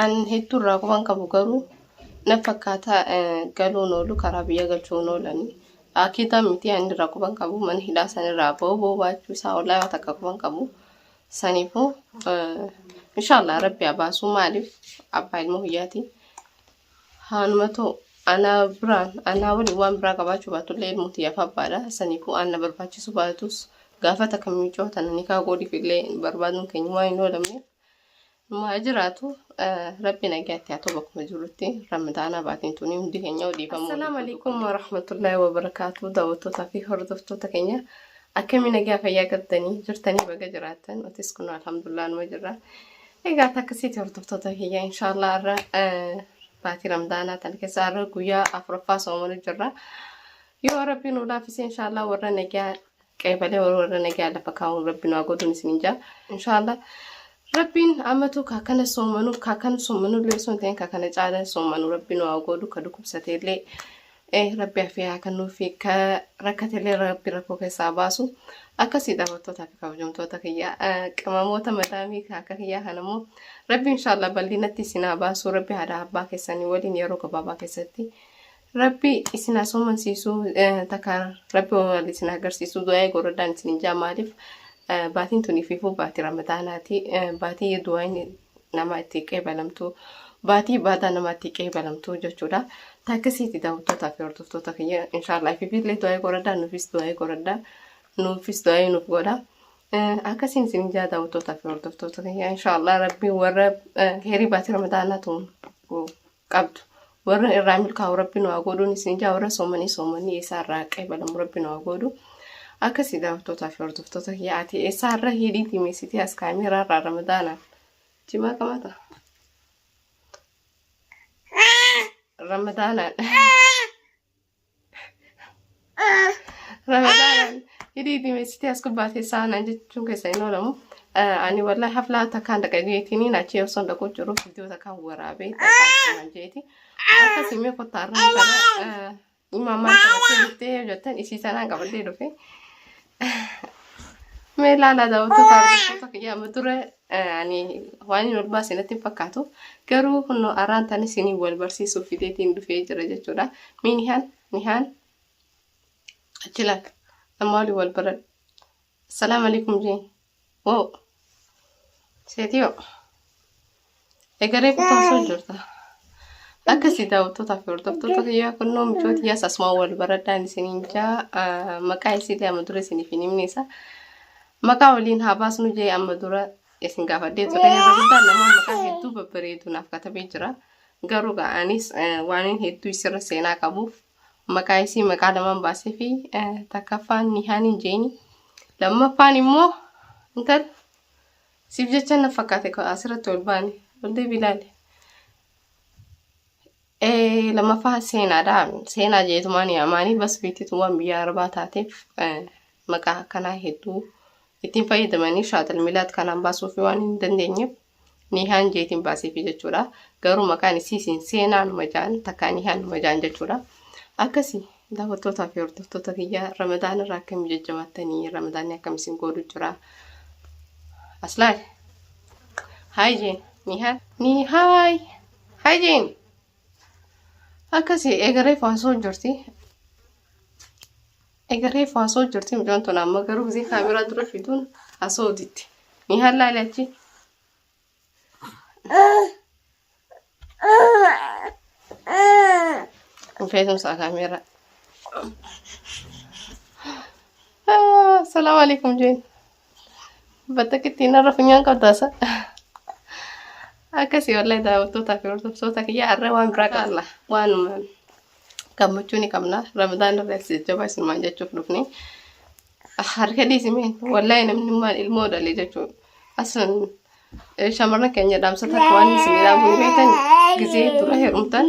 An hedduu irraa quban qabu garuu na fakkaata galuun oolu karaa biyya galchuun oolanii. Akiidaa miti ani irraa quban qabu mana hidhaa san irraa ba'uu ba'uu baachuu isaa wallaahi waan takka quban qabu. Saniifuu inshaallah rabbi haa baasuu maaliif abbaa ilmoo kiyyaati. Haanuma ta'u anaa biraan anaa waliin waan biraa qabaachuu baatullee ilmoo tiyyaaf abbaadha. Saniifuu an na barbaachisu baatus gaafa takka miicoo tana nikaa godhiif illee barbaaduun keenya waan hin oolamneef maa jiraatu rabbi nagaatti haa ta'u bakkuma jirutti ramadaana baatiin tuni hundi keenya dhiifama. Assalaamu alaikum warahmatullahi wabarakaatu daawwattootaa fi hordoftoota keenya akkamii nagaa fayyaa qabdanii jirtanii baga jiraattan nutis kun alhamdulillah numa jirra. Egaa akkasiiti hordoftoota kiyya inshaallah har'a baatii ramadaanaa tana keessa har'a guyyaa afuraffaa soomanu jirra. Yoo rabbi nu laaffise inshaallah warra nagaa qeebalee warra nagaa lafa kaa'uun rabbi nu haa godhuun isin jaa. Inshaallah rabbiin amatu ka kana soomanu ka kana soomanu illee osoo hin ta'in ka kana caalan soomanu rabbi nu haa godhu ka dhukkubsate illee rabbi hafee haa kennuufi ka rakkate illee rabbi rakkoo keessaa baasu. Akkasii daawwattootaa fi kabajamtoota kiyya qimamoota madaamii ka akka kiyyaa kana immoo rabbi inshaallah bal'inatti isin haa baasu rabbi haadha abbaa keessanii waliin yeroo gabaabaa keessatti Rabbi isin haa soomansiisu takka rabbi wal isin agarsiisu du'aa godhadhaan isin hin jaa maaliif baatiin tun ifiifuu baatii ramadaanaati baatii du'aan nama itti qeebalamtu baatii ibaadaa nama itti qeebalamtu jechuudha. Takkasiiti daawwattootaa fi hordoftoota kiyya inshaallah ifiifillee du'aa godhadhaa nuufis du'aa godhadhaa nuufis du'aa nuuf godha. Akkasiin isin hin jaa daawwattootaa fi hordoftoota kiyya inshaallah rabbi warra heerii baatii ramadaanaa tun qabdu. Warra irraa milkaa'u rabbi nu haa godhuun isin jaa warra soomanii soomanii isaa irraa qeebalamu rabbi nu haa godhu. Akkasii daawwattootaa fi hordoftoota kiyya ati eessaa irra hidhii timeessitii as kaameeraa irraa ramadaanaan jimaa qabata. Ramadaanaan. Ramadaanaan hidhii diimessitee as gubbaa teessaa naan jechuun keessa hin oolamu. Ani wallahi haflaa takkaan dhaqa jeetiniin achii osoo dhaquu jiru viidiyoo takkaan waraabee takkaan jeeti. Akkasii mee kottaa irraa kana imaammaan qabattee dhuftee yoo jettan isii sanaan qabadhee dhufe. Mee ilaalaa daawwattoota hordoftoota kiyya amma dura ani waan hin ol baase natti hin fakkaatu. Garuu kunoo arraan tan isinii wal barsiisuuf fideetiin dhufee jira jechuudha. Mee nihaan nihaan achi laal amma waliin wal baradhu. Assalaamu alaikum jeen. Woo seetiyoo. Egaree kutaa osoo jirta. Akkasii daawwattootaa fi hordoftoota kiyyaa kunnoo michoota kiyyaas asumaan wal baradhaan isiniin jaa maqaa isiillee amma dura isiniif hin himne isa. Maqaa waliin haa baasnu jee amma dura isin gaafadhee ture. Irra guddaan namaa maqaa hedduu babbareedu naaf katabee jira. Garuu gaa anis waanin hedduu isirra seenaa qabuuf maqaa isii maqaa lamaan baasee fi takkaffaan Nihaaniin jeeni. Lammaffaan immoo intal Siif jecha na fakkaate ka asirratti ol baane. Ol deebi ilaali. Lammaffaa seenaadha. Seenaa jeetumaan yaamaanii bas biittitu waan biyya arabaa taateef maqaa akkanaa hedduu ittiin fayyadamanii shaatal milaat kanaan baasuuf waan hin dandeenyeef nihaan jeetiin baaseefi jechuudha. Garuu maqaan isii isin seenaa numa jaan takkaa nihaan numa jaan jechuudha. Akkasii daawwattootaa fi hordoftoota kiyya ramadaan irraa akkamii jajjabaattanii ramadaanni akkam isin godhu jira. As laali. Haay jeen. Ni haay. Ni haay. Haay jeen. Akkasii eegaree faasoo jirti. Eegaree faasoo jirti mucaan tun amma garuu gisee kaameraa dura fiduun asoo ditti. Ni haa laali achi. Feetumsaa kaameeraa. Salaamu alaikum jeen. Bakka narra funyaan qabdaasa. Akkasii wallahi daawwattootaa fi hordoftoota kiyya har'a waan biraa qabna. Waanuma gammachuu ni qabna. Ramadaan irra jajjabaa isinumaan jechuuf dhufne. Harka dhiisimeen wallahi namni maal ilmoo dhale jechuudha. Asan shamarran keenya dhaamsa takka waan isin dhaamu hin beektan gizee dura heerumtan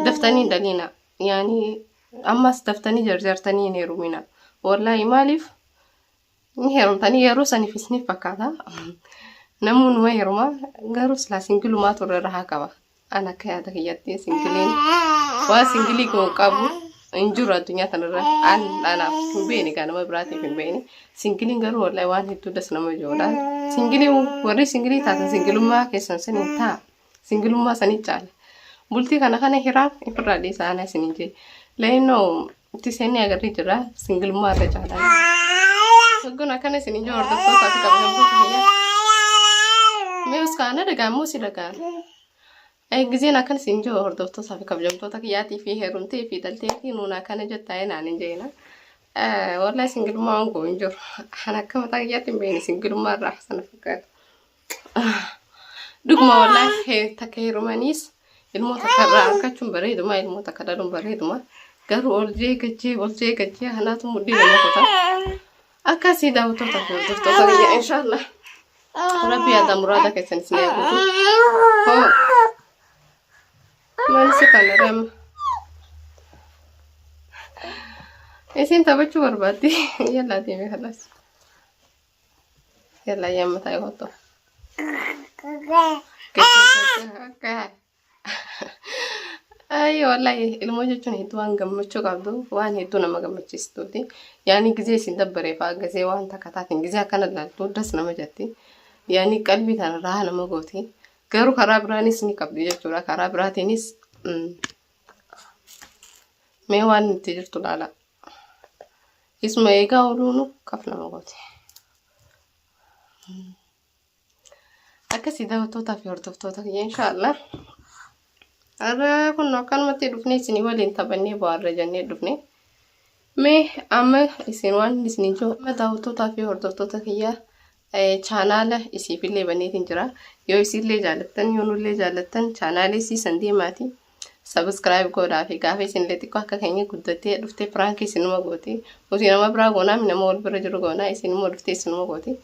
daftanii hin dhaliina. Yaani ammas daftanii jarjartanii hin heerumina. Wallahi maaliif ni heerumtanii yeroo saniif isiniif fakkaata. Namuu numa heeruma garuu silaa singilumaa turre irra haa qaba. An akka yaada kiyyatti singiliin waan singilii kun qabu hin jiru addunyaa kanarra. An anaaf hin beekne gaa nama biraatiif hin beekne. Singiliin garuu wallahi waan hedduu das nama ijoodha. Singilii warri singilii taatan singilummaa keessan saniin ta'a. Singilummaa sanii caala. Bultii kana kana hiraa ifirraa dhiisaa ana isiniin jee. Leennoo itti seennee agarree jira singilummaa irra caala. Hogguun akkana isiniin jee hordoftootaa fi kabajamtoota kiyya. Mee uskaana dhagaan moo si dhagaan? Gizeen akkana isin jiru hordoftootaa fi kabajamtoota kiyyaatii fi heerumtee fi dhaltee fi nuun akkana jettaa naan hin jeena. Wallahi singilummaa waan ga'u hin jiru. Kan akka mataa kiyyaatti hin beekne singilummaa irraa sana fakkaata. Dhuguma wallahi takka heerumaniis ilmoo takka irraa argachuun bareeduma ilmoo takka dhaluun bareeduma. Garuu ol jee gajjee ol jee gajjee kanaatu mudhii nama kuta. Akkasii daawwattoota fi hordoftoota kiyya inshaallah. Rabbi yaada muraada keessan isin haa guutu. Hoo maal si kana rema? Isin taphachuu barbaaddi. Yallaa deemi kalas. Yallaa yamma taa'e kottu. Ayyi wallahi ilmoo jechuun hedduu waan gammachuu qabdu waan hedduu nama gammachiistuuti. Yaani gizee isin dabbaree fa'aa gizee waan takka taatiin gizee akkana ilaaltu das nama jetti. Yaani qalbii tana raha nama gooti. Garuu karaa biraanis ni qabdi jechuudha. Karaa biraatiinis mee waan itti jirtu laala. Isuma eegaa ooluunu kaf nama gooti. Akkasii daawwattootaa fi hordoftoota kiyya inshaallah. Har'a kun akkanumatti dhufnee isinii waliin taphannee bohaarra jennee dhufne. Mee amma isin waan isin jiru amma daawwattootaa fi hordoftoota kiyya chaanaala isiifillee baneetiin jira. Yoo isinillee jaalattan yoo nullee jaalattan chaanaala isii san deemaati. Subscribe godhaa fi gaafa isinillee xiqqoo akka keenya guddattee dhuftee piraankii isinuma gooti. Nuti nama biraa goonaa nama wal bira jiru goonaa isin immoo dhuftee isinuma gooti.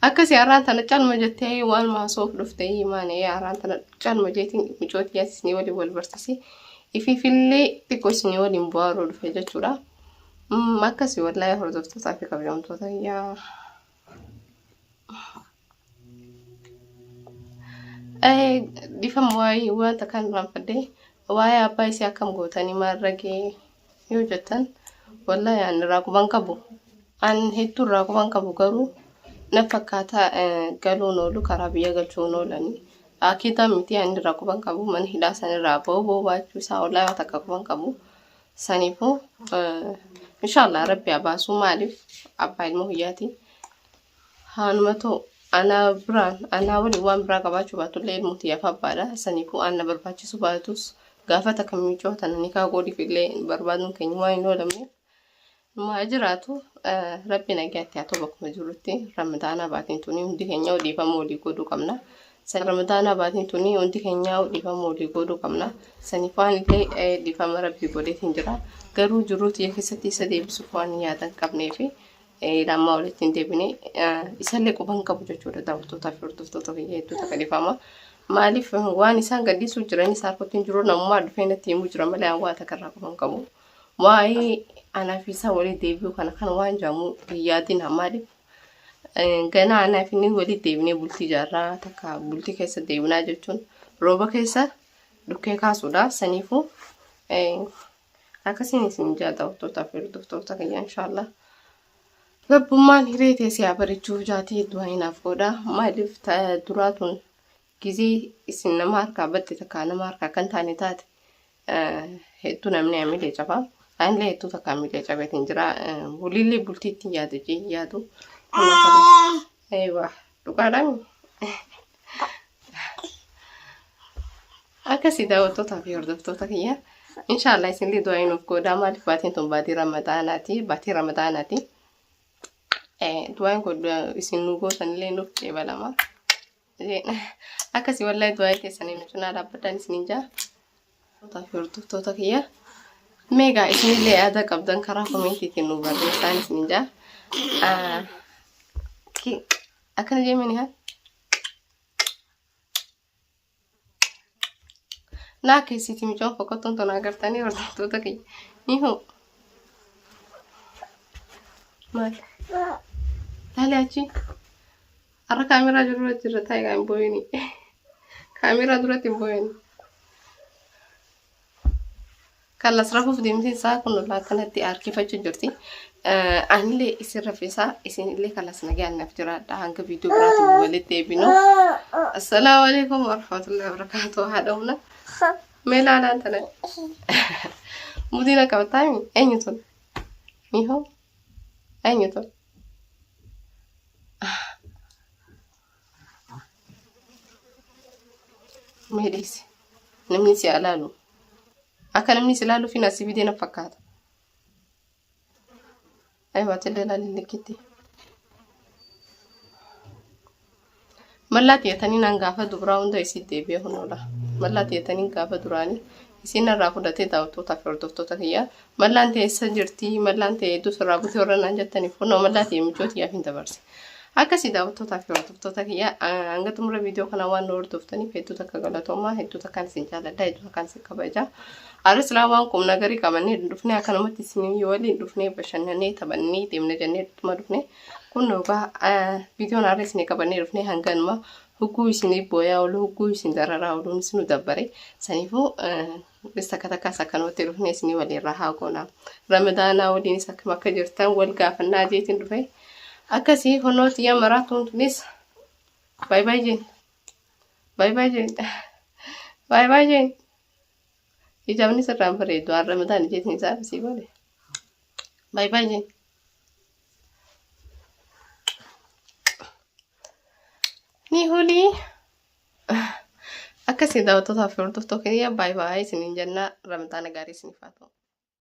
Akkasii har'aan tana calma jettee waan maasoof dhuftee himaane har'aan tana calma jeetiin micootii as isinii waliin wal barsiise. Ifiifillee xiqqoo isinii waliin bu'aaruu dhufe jechuudha. Akkasii wallaahi hordoftootaa fi kabajamtoota yaa. Dhifama waa'ee wanta kan irraanfadhe waa'ee abbaa isii akkam gootanii maal ragee yoo jettan wallaahi ani irraa quban qabu. An hedduu irraa quban qabu garuu na fakkaata galuun oolu karaa biyya galchuun oolanii. Akiidaa miti ani irraa quban qabu mana hidhaa san irraa ba'uu ba'uu baachuu isaa wallaahi waan takka quban qabu. Saniifuu inshaallah rabbi haa baasuu maaliif abbaa ilma guyyaati. Haanuma ta'u anaa biraan anaa waliin waan biraa qabaachuu baatullee ilmoo tiyyaaf abbaadha. Saniifuu aan na barbaachisu baatus gaafa takka miicoo tana nikaa godhiif illee barbaaduun keenya waan hin oolamneef maa jiraatu rabbi nagaatti haa ta'u bakkuma jirutti ramadaanaa baatiin tuni hundi keenya dhiifama walii godhuu qabna. Ramadaanaa baatiin tuni hundi keenya dhiifama walii godhuu qabna. Saniif waan illee dhiifama rabbi godheetiin jira. Garuu jiruu tiyya keessatti isa deebisuuf waan yaada hin qabneefi lammaa walitti hin deebine isallee quban qabu jechuudha daawwattootaa fi hordoftoota kiyya hedduu takka dhiifama. Maaliif waan isaan gadhiisuu jiranis harkatti hin jiru namummaa dhufee natti himuu jira malee an waa takka irraa quban qabu. Waa'ee anaa fi isaa walii deebi'uu kana kan waan jedhamu hin yaadin maaliif ganaa anaa fi inni walii deebinee bultii ijaarraa takka bultii keessa deebinaa jechuun rooba keessa dhukkee kaasuudha saniifuu Akkasiin isin jaa daawwattootaa fi hordoftoota kiyya inshaallah. Rabbummaan hiree tee si haa bareechuu jaatii du'aa naaf godha. Maaliif duraa tun gizee isin nama harkaa badde takka nama harkaa kan taane taate hedduu namni hamilee caba. Anillee hedduu takka hamilee cabeetiin jira. Waliillee bultii ittiin yaadu jee yaadu. Eewwa dhugaadhaan. Akkasii daawwattootaa fi hordoftoota kiyya. Inshaallah isinillee du'aa nuuf godhaa maaliif baatiin tun baatii ramadaanaati baatii ramadaanaati. Du'aan kun isin nu gootanillee nuuf qeebalama. Akkasii wallahi du'aa keessanii nu cinaa dhaabbadhaan isiniin jaa. Daawwattootaa fi hordoftoota kiyya. Meegaa isinillee yaada qabdan karaa komeentiitiin nu barreessaan isiniin jaa. Akkana jeemini haa? Naa keessiti mucaan fokkottuun tun agartanii hordoftoota kiyya. Ni hoo. Maal? Laali achi. Har'a kaameeraa dura jirra taa'e kan hin boo'ini. Kaameeraa duratti hin boo'ini. Kalas rafuuf deemtiin isaa kun ollaa akkanatti harkifachuu jirti. Anillee isin raffisaa isinillee kalas nagaan naaf jiraadha hanga viidiyoo biraatiin walitti deebinu. Assalaamu alaikum warahmatullahi wabarakatuh. Haadha humna. Mee ilaalaan tana. Mudiina qabataami eenyu tun? Mihoo eenyu tun? Mee dhiisi. Namni si ilaalu. Akka namni si ilaaluuf hin asii fidee na fakkaata. Aywa atillee ilaali likkitti. Mallaa tiyatanii naan gaafa duraa hunda isii deebi'ee hunoodha. Mallaa tiyatanii gaafa duraanii isiin irraa fudhatee daawwattootaa fi hordoftoota kiyyaa. Mallaan ta'e eessa jirti? Mallaan ta'e hedduu sirraa butee warra naan jettaniif kunoo mallaa ta'e michoo tiyyaaf hin dabarse. Akkasii daawwattootaa fi hordoftoota kiyyaa hanga xumura viidiyoo kanaa waan nu hordoftaniif hedduu takka galatoomaa hedduu takkaan isin jaalladha hedduu takkaan isin kabaja. Har'a silaa waan qubna garii qabannee dhufnee akkanumatti isin waliin dhufnee bashannanee taphannee deemna jennee dhuma dhufne kun dhugaa viidiyoon har'a isin qabannee dhufnee hanganuma hugguu isin booyaa oolu hugguu isin dararaa ooluun isin nu dabbare saniifuu takka takkaas akkanumatti dhufnee isin waliin rahaa goona. Ramadaanaa waliinis akkam akka jirtan wal gaafannaa jeetiin dhufe akkasii honoo xiyya maraatuun tunis baay baay jeen baay baay jeen baay baay jeen. Hijaabni sirraan bareedu har'a mataan ijeetiin isaa sii godhe. Baay baay jeen. Ni hulii. Akkasii daawwattootaa fi hordoftoota keenya baay baay isiniin jenna ramadaana gaarii isiniif haa ta'u.